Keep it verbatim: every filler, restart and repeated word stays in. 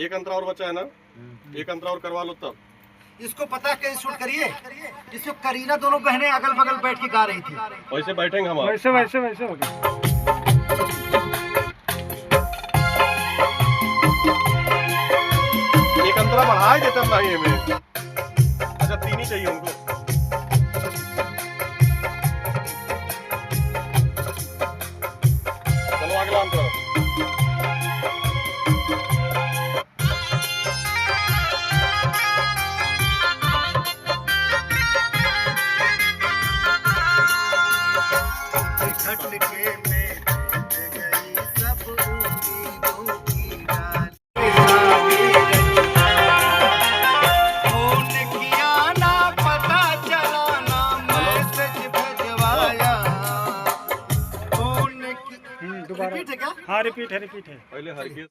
एक अंतरा और बचा है ना, एक अंतरा और करवा लो तब। इसको पता है कहीं शूट करिए, इसको करीना दोनों बहनें अगल बगल बैठ के गा रही थी। वैसे बैठेंगे हम। वैसे, वैसे, वैसे हो गया। एक अंतरा बढ़ाई देता नहीं हमें। अच्छा, तीन ही चाहिए उनको। चलो, अगला अंतरा। हम्म, दोबारा। रिपीट है क्या? हाँ, रिपीट है, रिपीट है। पहले हरगिज।